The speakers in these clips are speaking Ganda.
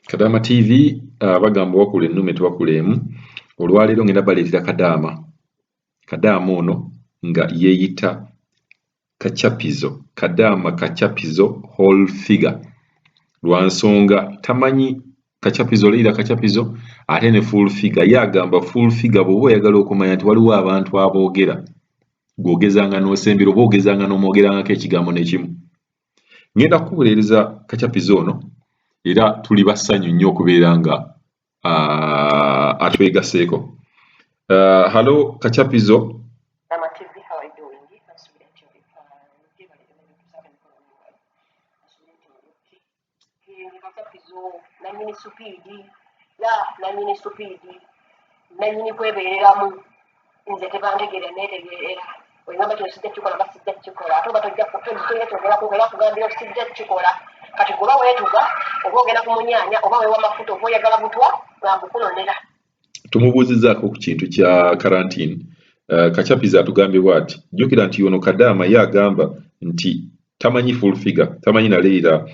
Kadaama TV, bagamba wakula ennume tewakula emu. Olwaleero ngenda baleetera Kadaama. Kadaama ono nga yeeyita Kachapizo, Kadaama Kachapizo whole figure, lwa nsonga tamanyi Kachapizo Leila Kachapizo ate ne full figure. Ye agamba full figure bw'oba oyagala okumanya nti waliwo abantu aboogera, gw'ogezanga n'osembera oba ogezanga n'omwogerangako ekigambo n'ekimu. Ngenda kukubuleereza Kachapizo ono, era tuli bassanyu nnyo okubeera nga atwegaseeko. Hello Kachapizo. Kadaama TV, how are you doing? Nsuubira nti oli fine. Gyebale emikono n'engalo. Nsuubira nti oli okay. Nze Kachapizo, nannyini speed, ya nannyini speed, nannyini kwebeereramu. Nze tebantegeera, neetegeerera. Oyingamba kino sijja kukikola mba sijja kukikola, ate oba tojja tolina kyogera kukola kugambira sijja kukikola. Kati gwe oba weetuga, oba ogenda ku munyaanya, oba weewa mafuta, oba oyagala butwa nga mbukunonera. Tumubuuzizzaako ku kintu kya karantini. Kachapizo atugambye bw'ati. Jjukira nti ono Kadaama ye agamba nti tamanyi full figure, tamanyi na Leila,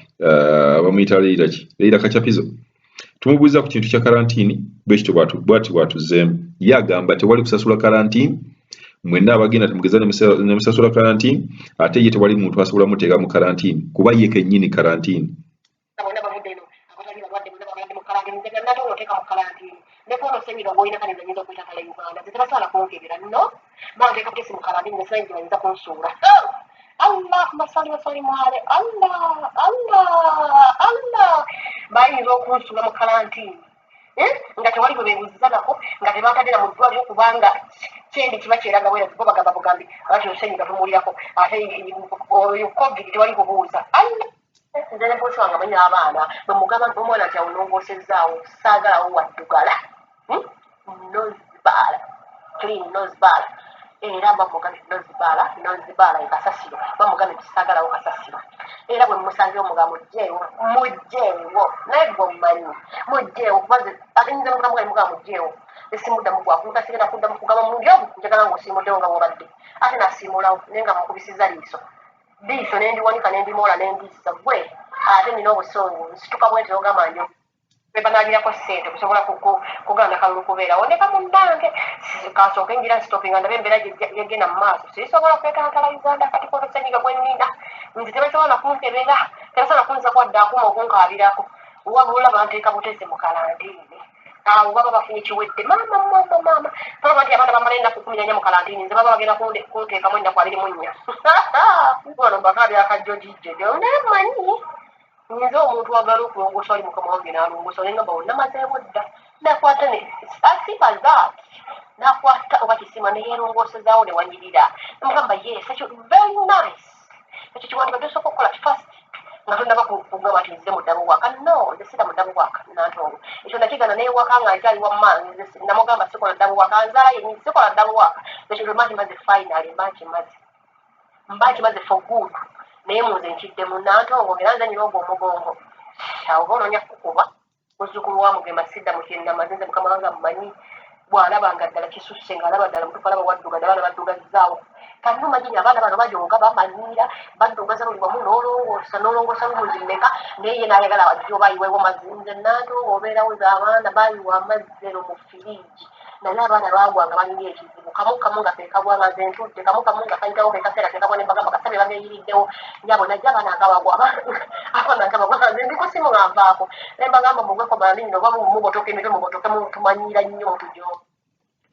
bamuyita Leila ki? Leila Kachapizo. Tumubuuza ku kintu kya karantini, bwe kityo bw'ati bw'atuzzeemu. Ye agamba tewali kusasula karantini, mwenna abagenda temugeza ne musasula karantini, ate ye tewali muntu asobola muteeka mu karantini kuba ye kennyini karantini. Bonna bavudde eno abatali balwadde bonna babadde mu karantini. Nze nate oteeka mu karantini ne kono senyiga gw'olina kale nze nyinza okwetantala Uganda. Nze tebasobola kunkebera, no banteeka butesi mu karantini, nze simanyi gye bayinza kunsuula. Allahumma salli wa sallim ale Allah Allah Allah, bayinza okunsuula mu karantini, eh? Nga tewali bwe beebuuziza nako, nga tebantadde na mu ddwaliro, kubanga kyendi kiba kyeraga bwera bo bagamba bugambi ati osenyiga tumuwulirako, ate oyo COVID tewali kubuuza. Allah, nze ne bosi wange amanyi abaana bwe mugamba omwana nti awonongoosezaawo, saagalawo waddugala. Nozibaala clean, nozibaala, era bamugambye nozibaala, nozibaala ekasasiro, bamugambye nti saagalawo kasasiro. Era bwe musanzewo mugamba mugjeewo, mugjeewo, naye gwe omumanyi, mugjeewo, kuba nze ate nyinza nokutamugaye mugamba mugjeewo, esimuddamu gwakuluta, sigenda kuddamu kugamba mulundi ogwo, njagala ng'osiimuddewo nga bw'obadde, ate nasiimulawo naye nga mukubisiza liiso liiso nendiwanika nendimoola nendizza gwe, ate nina obusungu nsituka bwenti nogamba njo bebanalirako ssente kusobola kugaana kalulu kubeerawo. Ndeka munnange kansooke ngira nsitopinga ndabe embeera yegenda mu maaso. Sisobola kwetantala Uganda kati kono senyiga gwenninda, nze tebasobola nakunkebera, tebasobola kunza kwadde akuma okunkaabirako, wabula banteeka butesi mu kalantiini. Awo baba bafunye kiwedde. Maama maama maama, tolaba nti abaana bamala ennaku 14 mu kalantiini, nze baba bagenda kunteekamu ennaku 24. Wano mbakaabya akajjojijjojo, naye mmanyi nze omuntu agala okulongoosa, ali mukama wange n'alongoosa, naye ngamba namazeewo dda, nakwata ne as that nakwata oba kisima neyeerongosezaawo ne wanyirira, namugamba yes, ekyo very nice, ekyo kiwandibadde osooka okukola first nga tonnaba kugamba nti nzize mu double work. No, nze sida mu double work nantongo, ekyo nakigana newaka nga nkyali wamma. Nze namugamba sikola double work, nzaala yennyini sikola double work. Ekyo mba nkimaze finally, mba nkimaze, mba nkimaze for good. Naye munze nkiddemu nantongo, era nze nyina ogwo omugongo awo oba onoonya kukuba muzzukulu wa Mugema, sidda mu kyenamaze. Nze mukama wange amumanyi, bw'alaba nga ddala kisusse, ng'alaba ddala mutuufu, alaba wadduga, abaana baddugazaawo kanuma gini, abaana bano bajooga, bamanyiira, baddugaza buli wamu, n'olongoosa n'olongoosa lumuzi mmeka, naye ye n'ayagala ajja oba ayiwewo mazzi. Nze nantongo obeerawo ze abaana bayiwa amazzi eno mu firiji, naye abaana baagwanga balina ekizibu kamu kamu nga kekagwa, nga nze ntudde, kamu kamu nga kayitawo kekaseera kekagwa, ne mbagamba kasabe bageeyiriddewo nyabo, najja abaana nga bagwa, abaana nga bagwa, nze ndi ku simu nga nvaako, ne mbagamba mugweko banini oba mubotoka emitwe, mubotoke, tumanyiira nnyo, mutujooga.